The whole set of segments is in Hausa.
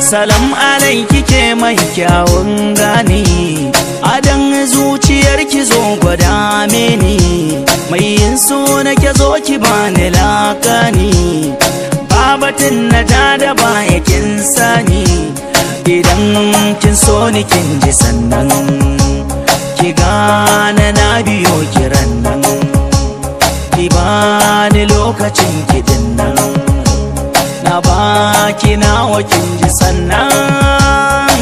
Salam alaiki ke mai kyawun gani, adan zuciyar ki zo gwada mini, mai yin so nake zo ki bani lakani, babatin na ja da baya kin sani, idan kin so ni kin ji sannan, ki gane na biyo kiran nan, ki bani lokacin kiɗin nan. Na baki nawa kin ji sannan.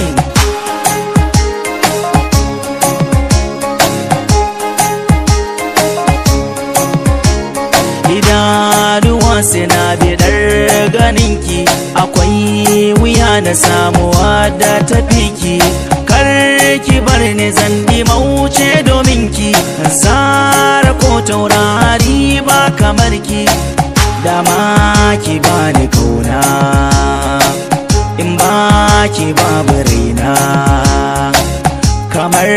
Idanuwa suna bidar ganinki, akwai wuya na samuwa da tafiki, kar ki bar ni zan mauce domin ki, zara ko taurari ba kamar ki, dama ki bani kauna, in baki babu raina, kamar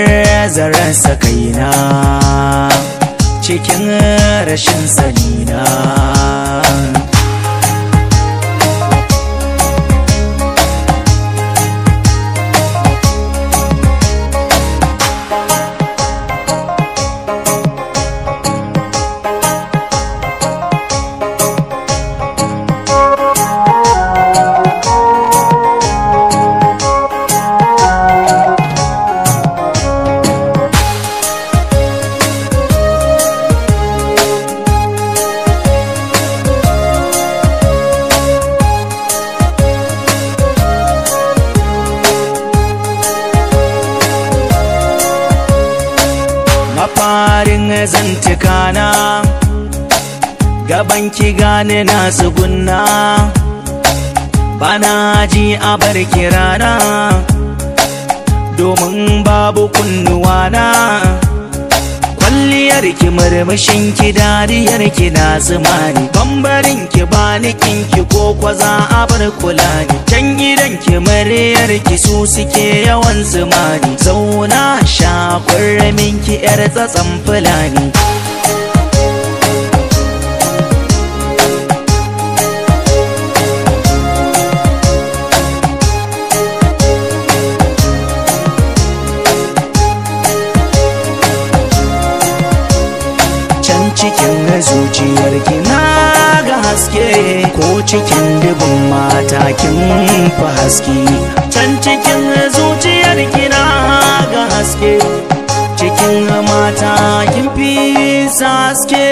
zaren sakaina cikin rashin sanina. Mafarin zantukana gaban ki gane na tsugunna, bana ji a bar kirana domin babu kunnuwana, kwalliyar ki murmushin ki dariyar ki na zumani, bambarin ki bani kinki ko kwaza a bar kula ni, can gidan ki muryar ki su suke yawan zumani, zauna sha kurmin ki yar tsatsan fulani. Cikin zuciyar ki na ga haske, ko cikin dubin mata kin fi haske, can cikin zuciyar ki na ga haske, cikin mata kin fi haske.